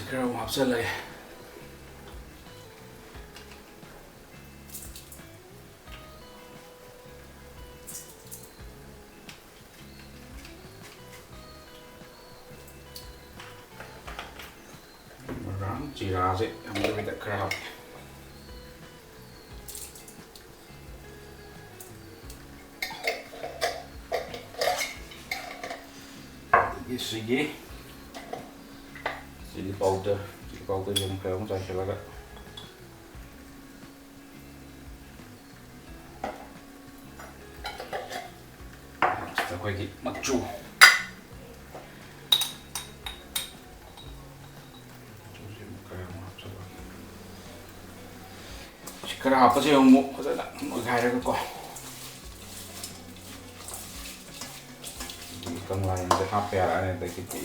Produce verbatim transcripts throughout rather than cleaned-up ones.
ꯈꯔ ꯑꯃꯨꯛ ꯍꯥꯞꯆꯜꯂꯒꯦ꯫ ꯃꯔꯥꯡ ꯖꯤꯔꯥꯁꯦ ꯌꯥꯝꯗꯕꯤꯗ ꯈꯔ ꯍꯥꯞꯀꯦ꯫ ꯑꯗꯒꯤ ꯁꯤꯒꯤ ꯆꯤꯂꯤ ꯄꯥꯎꯗꯔ, ꯆꯤꯂꯤ ꯄꯥꯎꯗꯔꯁꯦ ꯑꯃꯨꯛ ꯈꯔ ꯑꯃꯨꯛ ꯆꯥꯏꯁꯤꯜꯂꯒ, ꯑꯩꯈꯣꯏꯒꯤ ꯃꯆꯨ, ꯃꯆꯨꯁꯦ ꯑꯃꯨꯛ ꯈꯔ ꯑꯃꯨꯛ ꯍꯥꯞꯆꯤꯜꯂꯒꯦ꯫ ꯁꯤ ꯈꯔ ꯍꯥꯞꯄꯁꯦ ꯑꯃꯨꯛ ꯐꯖꯅ ꯅꯣꯏꯈꯥꯏꯔꯒꯀꯣ꯫ ꯑꯗꯒꯤ ꯀꯪꯂꯥ ꯌꯦꯟꯁꯦ ꯍꯥꯞꯄ ꯌꯥꯔꯛꯑꯅꯤ ꯑꯗꯒꯤꯗꯤ꯫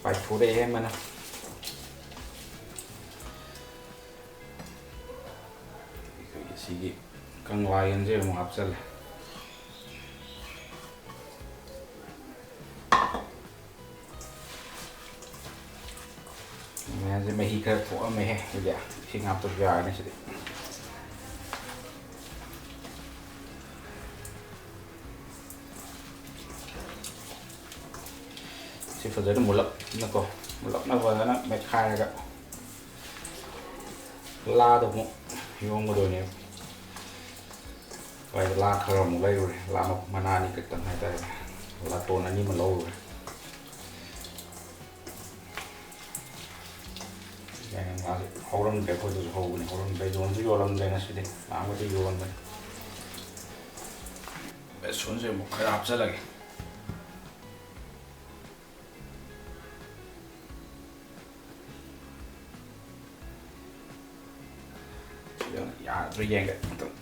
ꯄꯥꯏꯊꯣꯔꯛꯑꯦ ꯃꯅꯝ꯫ ꯑꯩꯈꯣꯏꯒꯤ ꯁꯤꯒꯤ ꯀꯪꯂꯥ ꯌꯦꯟꯁꯦ ꯑꯃꯨꯛ ꯍꯥꯞꯆꯜꯂꯦ꯫ ꯃꯌꯥꯝꯁꯦ ꯃꯍꯤ ꯈꯔ ꯊꯣꯛꯑꯝꯃꯦꯍꯦ꯫ ꯑꯗꯨꯗꯤ ꯏꯁꯤꯡ ꯍꯥꯞꯇ꯭ꯔꯁꯨ ꯌꯥꯔꯅꯤ ꯁꯤꯗꯤ꯫ ꯁꯤ ꯐꯖꯅ ꯃꯨꯜꯂꯞꯅꯀꯣ, ꯃꯨꯜꯂꯞꯅ ꯐꯖꯅ ꯃꯦꯠꯈꯥꯏꯔꯒ ꯂꯥꯗ ꯑꯃꯨꯛ ꯌꯣꯝꯒꯗꯣꯏꯅꯦꯕ꯫ ꯁ꯭ꯋꯥꯏꯗ ꯂꯥ ꯈꯔ ꯑꯃꯨꯛ ꯂꯩꯔꯨꯔꯦ, ꯂꯥ ꯃ-, ꯃꯅꯥ ꯑꯅꯤ ꯈꯛꯇꯪ ꯍꯥꯏꯇꯥꯔꯦ, ꯂꯥꯇꯣꯟ ꯑꯅꯤ ꯑꯃ ꯂꯧꯔꯨꯔꯦ꯫ ꯌꯥꯏꯉꯪ ꯂꯥꯁꯦ ꯍꯧꯔꯝꯗ꯭ꯔꯦ, ꯑꯩꯈꯣꯏꯗꯁꯨ ꯍꯧꯕꯅꯦ, ꯍꯧꯔꯝꯗ꯭ꯔꯦ, ꯌꯣꯟꯁꯨ ꯌꯣꯜꯂꯝꯗ꯭ꯔꯦ ꯉꯁꯤꯗꯤ, ꯅꯍꯥꯟꯈꯩꯗꯤ ꯌꯣꯟꯕꯅꯦ꯫ ꯕꯦꯁꯣꯟꯁꯦ ꯑꯃꯨꯛ ꯈꯔ ꯍꯥꯞꯆꯜꯂꯒꯦ꯫ ꯌꯥꯗ꯭ꯔꯥ ꯌꯦꯡꯒꯦ ꯑꯝꯇꯪ꯫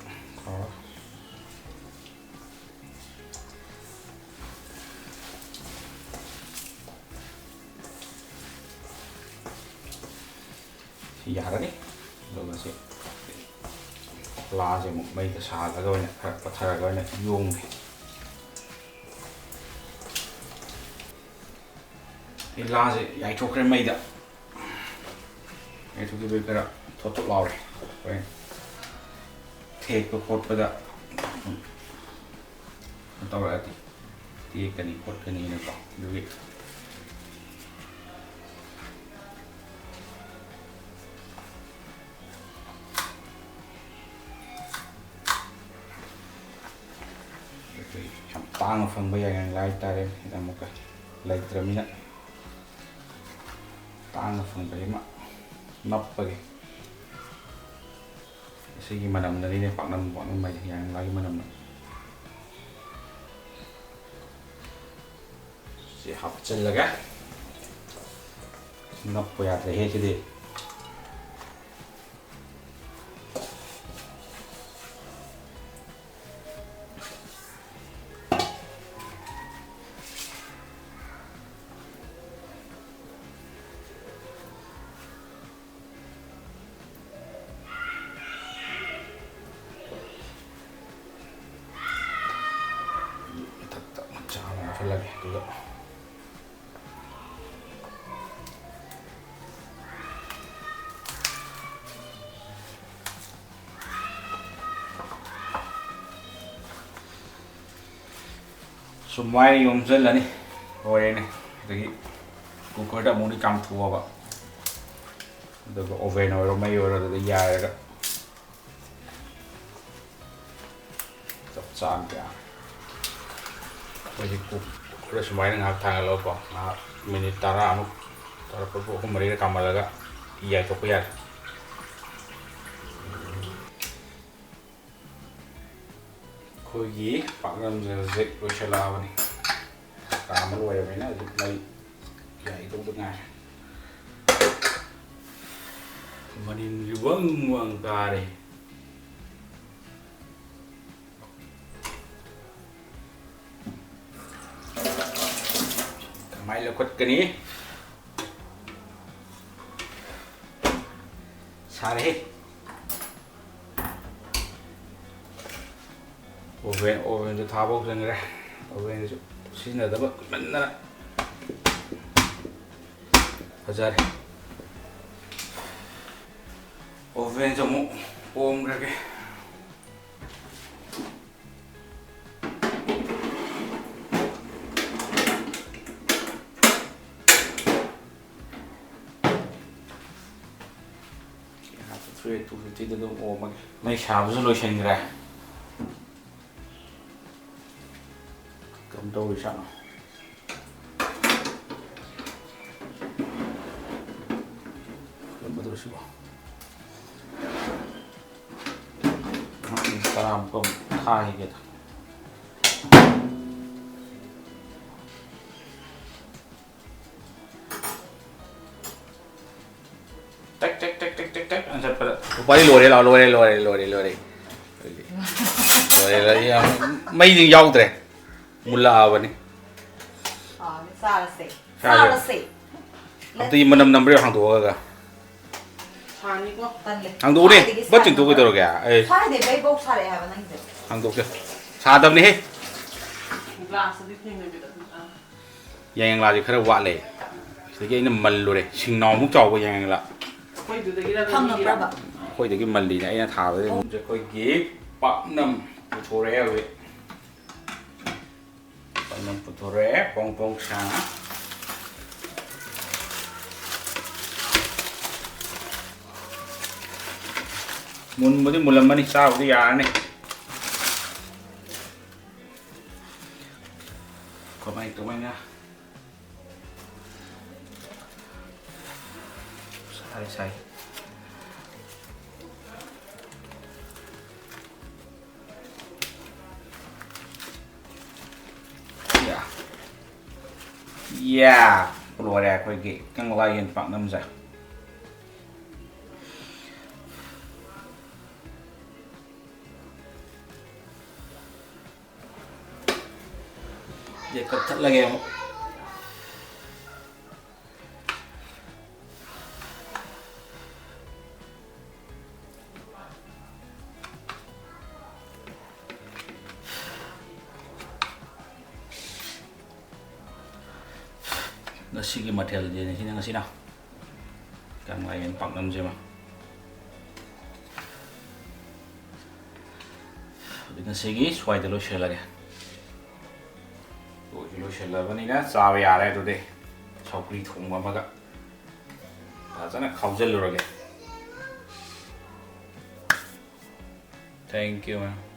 ꯁꯤ ꯌꯥꯔꯅꯤ꯫ ꯑꯗꯨꯒ ꯁꯤ ꯂꯥꯁꯦ ꯑꯃꯨꯛ ꯃꯩꯗ ꯁꯥꯍꯜꯂꯒ ꯑꯣꯏꯅ ꯈꯔ ꯄꯠꯊꯔꯒ ꯑꯣꯏꯅ ꯌꯣꯝꯒꯦ꯫ ꯑꯩ ꯂꯥꯁꯦ ꯌꯥꯏꯊꯣꯛꯈ꯭ꯔꯦ ꯃꯩꯗ꯫ ꯌꯥꯏꯊꯣꯛꯈꯤꯕꯩ ꯈꯔ ꯊꯣꯠ ꯊꯣꯠ ꯂꯥꯎꯔꯦ꯫ ꯍꯣꯔꯦꯟ ꯊꯦꯛꯄ ꯈꯣꯠꯄꯗ ꯀꯩꯅꯣ ꯇꯧꯔꯛꯑꯗꯤ, ꯇꯦꯛꯀꯅꯤ ꯈꯣꯠꯀꯅꯤꯅꯀꯣ꯫ ꯑꯗꯨꯒꯤ ꯑꯩꯈꯣꯏ ꯌꯥꯝ ꯇꯥꯡꯅ ꯐꯪꯕ ꯌꯥꯏꯉꯪ ꯂꯥ ꯍꯥꯏꯇꯥꯔꯦ꯫ ꯑꯃꯨꯛꯀ ꯂꯩꯇ꯭ꯔꯕꯅꯤꯅ ꯇꯥꯡꯅ ꯐꯪꯕꯁꯤꯃ ꯅꯞꯄꯒꯦ꯫ ꯑꯁꯤꯒꯤ ꯃꯅꯝꯗꯅꯤꯅꯦ ꯄꯥꯛꯅꯝ, ꯄꯥꯛꯅꯝ ꯍꯥꯏꯁꯦ, ꯌꯥꯏꯉꯪ ꯂꯥꯒꯤ ꯃꯅꯝꯅ꯫ ꯁꯤ ꯍꯥꯞꯆꯤꯜꯂꯒ ꯅꯞꯄ ꯌꯥꯗ꯭ꯔꯦꯍꯦ ꯁꯤꯗꯤ꯫ ꯃꯊꯛꯇ ꯃꯆꯥ ꯑꯃ ꯍꯥꯞꯆꯤꯜꯂꯒꯦ꯫ ꯑꯗꯨꯒ ꯁꯨꯃꯥꯏꯅ ꯌꯣꯝꯁꯤꯜꯂꯅꯤ꯫ ꯂꯣꯏꯔꯦꯅꯦ꯫ ꯑꯗꯒꯤ ꯀꯨꯀꯔꯗ ꯑꯃꯨꯛꯅꯤ ꯀꯥꯝꯊꯣꯛꯑꯕ, ꯑꯗꯨꯒ ꯑꯣꯚꯦꯟ ꯑꯣꯏꯔꯣ ꯃꯩ ꯑꯣꯏꯔꯣ ꯑꯗꯨꯗ ꯌꯥꯏꯔꯒ ꯆꯞ ꯆꯥꯅ ꯌꯥꯔꯦ꯫ ꯑꯩꯈꯣꯏꯁꯦ ꯀꯨꯀꯔꯗ ꯁꯨꯃꯥꯏꯅ ꯉꯥꯏꯍꯥꯛ ꯊꯥꯡꯒꯠꯂꯒꯀꯣ, ꯉꯥꯏꯍꯥꯛ ꯃꯤꯅꯤꯠ ꯇꯔꯥꯃꯨꯛ, ꯇꯔꯥ, ꯄꯨꯡ ꯑꯍꯨꯝ ꯃꯔꯤꯒ ꯀꯥꯝꯍꯜꯂꯒ ꯌꯥꯏꯊꯣꯛꯄ ꯌꯥꯔꯦ꯫ ꯑꯩꯈꯣꯏꯒꯤ ꯄꯥꯛꯅꯝꯁꯦ ꯍꯧꯖꯤꯛ ꯂꯣꯏꯁꯤꯜꯂꯛꯑꯕꯅꯤ꯫ ꯀꯥꯝꯕ ꯂꯣꯏꯔꯕꯅꯤꯅ ꯍꯧꯖꯤꯛ ꯃꯩ ꯌꯥꯏꯗꯧꯗ ꯉꯥꯏꯔꯦ꯫ ꯃꯅꯤꯟꯁꯨ ꯋꯪ ꯋꯪ ꯀꯥꯔꯦ꯫ ꯀꯃꯥꯏꯅ ꯂꯧꯈꯠꯀꯅꯤ? ꯁꯥꯔꯦꯍꯦ꯫ ꯑꯣꯚꯦꯟ, ꯑꯣꯚꯦꯟꯁꯨ ꯊꯥꯕ ꯍꯧꯖꯤꯟꯈ꯭ꯔꯦ꯫ ꯑꯣꯚꯦꯟꯁꯨ ꯁꯤꯖꯤꯟꯅꯗꯕ ꯀꯨꯏꯃꯟꯗꯅ꯫ ꯐꯖꯔꯦ꯫ ꯑꯣꯚꯦꯟꯁꯨ ꯑꯃꯨꯛ ꯑꯣꯝꯈ꯭ꯔꯒꯦ꯫ ꯊ꯭ꯔꯤ ꯇꯨ ꯐꯤꯐꯇꯤꯗ ꯑꯗꯨꯝ ꯑꯣꯝꯃꯒꯦ꯫ ꯃꯩ ꯁꯥꯕꯁꯨ ꯂꯣꯏꯁꯤꯟꯈ꯭ꯔꯦ꯫ ꯀꯝꯗꯧꯔꯤꯖꯥꯠꯅꯣ? ꯀꯔꯝꯕꯗꯧꯔꯤꯁꯤꯕꯣ? ꯇꯔꯥꯃꯨꯛꯀ ꯑꯃꯨꯛ ꯊꯥꯈꯤꯒꯦꯗ꯫ ꯇꯛ, ꯇꯛ, ꯇꯛ, ꯇꯛ, ꯇꯛ, ꯇꯛ ꯑꯅ ꯆꯠꯄꯗ꯫ ꯎꯄꯥꯏ ꯂꯣꯏꯔꯦ ꯂꯥꯎ, ꯂꯣꯏꯔꯦ, ꯂꯣꯏꯔꯦ, ꯂꯣꯏꯔꯦ, ꯂꯣꯏꯔꯦ꯫ ꯂꯣꯏꯔꯦ, ꯂꯣꯏꯔꯦ, ꯌꯥꯝ ꯃꯩꯗꯤ ꯌꯥꯎꯗ꯭ꯔꯦ꯫ ꯃꯨꯜꯂꯛꯑꯕꯅꯤ꯫ ꯑꯥ, ꯆꯥꯔꯁꯦ꯫ ꯆꯥꯔꯁꯦ꯫ ꯆꯥꯔꯁꯦ꯫ ꯑꯝꯇ ꯃꯅꯝ ꯅꯝꯕ꯭ꯔꯥ ꯍꯥꯡꯗꯣꯛꯑꯒ꯫ ꯁꯥꯅꯤꯀꯣ꯫ ꯇꯜꯂꯦ꯫ ꯍꯥꯡꯗꯣꯛꯎꯅꯦ꯫ ꯁ꯭ꯋꯥꯏꯗꯒꯤ ꯕꯠ ꯆꯤꯡꯊꯣꯛꯀꯦ ꯁꯥꯏꯅꯕ꯫ ꯇꯧꯔꯒꯦ꯫ ꯑꯦ꯫ ꯁ꯭ꯋꯥꯏꯗꯩ ꯃꯩꯐꯧ ꯁꯥꯔꯛꯑꯦ ꯍꯥꯏꯕ ꯅꯪꯁꯦ꯫ ꯍꯥꯡꯗꯣꯛꯀꯦ꯫ ꯒ꯭ꯂꯥꯁꯇꯗꯤ ꯊꯦꯡꯅꯕꯤꯗꯣ꯫ ꯑꯥ꯫ ꯌꯥꯏꯉꯪꯂꯥꯁꯦ ꯈꯔ ꯋꯥꯠꯂꯦ꯫ ꯁꯤꯗꯒꯤ ꯑꯩꯅ ꯃꯜꯂꯨꯔꯦ꯫ ꯁꯤꯡꯅꯥꯎꯃꯨꯛ ꯆꯥꯎꯕ ꯌꯥꯏꯉꯪꯂꯥ꯫ ꯑꯩꯈꯣꯏꯗꯨꯗꯒꯤꯔ ꯅꯪꯒꯤꯔ? ꯐꯪꯉꯛꯄ꯭ꯔꯕ? ꯑꯩꯈꯣꯏꯗꯒꯤ ꯃꯜꯂꯤꯅ ꯑꯩꯅ ꯊꯥꯕꯗꯒꯤ ꯑꯃꯨꯛ꯫ ꯑꯩꯈꯣꯏꯒꯤ ꯄꯥꯛꯅꯝ ꯄꯨꯊꯣꯔꯛꯑꯦ ꯍꯧꯖꯤꯛ꯫ ꯄꯥꯛꯅꯝ ꯄꯨꯊꯣꯔꯛꯑꯦ, ꯐꯣꯡ ꯐꯣꯡ ꯁꯥꯅ꯫ ꯃꯨꯟꯕꯨꯗꯤ ꯃꯨꯜꯂꯝꯃꯅꯤ, ꯆꯥꯕꯗꯤ ꯌꯥꯔꯅꯤ꯫ ꯀꯃꯥꯏ ꯀꯃꯥꯏꯅ ꯁꯥꯏ ꯁꯥꯏ꯫ ꯌꯥ꯫ ꯌꯥ꯫ ꯂꯣꯏꯔꯦ ꯑꯩꯈꯣꯏꯒꯤ ꯀꯪꯂꯥ ꯌꯦꯟ ꯄꯥꯛꯅꯝꯁꯦ꯫ ꯌꯦ, ꯀꯛꯊꯠꯂꯒꯦ ꯑꯃꯨꯛ꯫ ꯉꯁꯤꯒꯤ ꯃꯊꯦꯜꯁꯦ ꯁꯤꯅ ꯉꯁꯤꯅ ꯀꯪꯂꯥ ꯌꯦꯟ ꯄꯥꯛꯅꯝꯁꯦ ꯑꯃ꯫ ꯑꯗꯨ ꯉꯁꯤꯒꯤ ꯁ꯭ꯋꯥꯏꯗ ꯂꯣꯏꯁꯤꯜꯂꯒꯦ꯫ ꯂꯣꯏꯁꯨ ꯂꯣꯏꯁꯤꯜꯂꯕꯅꯤꯅ ꯆꯥꯕ ꯌꯥꯔꯦ꯫ ꯑꯗꯨꯗꯤ ꯁꯧꯒ꯭ꯔꯤ ꯊꯣꯡꯕ ꯑꯃꯒ ꯐꯖꯅ ꯈꯥꯎꯖꯜꯂꯨꯔꯒꯦ꯫ Thank you, ma'am.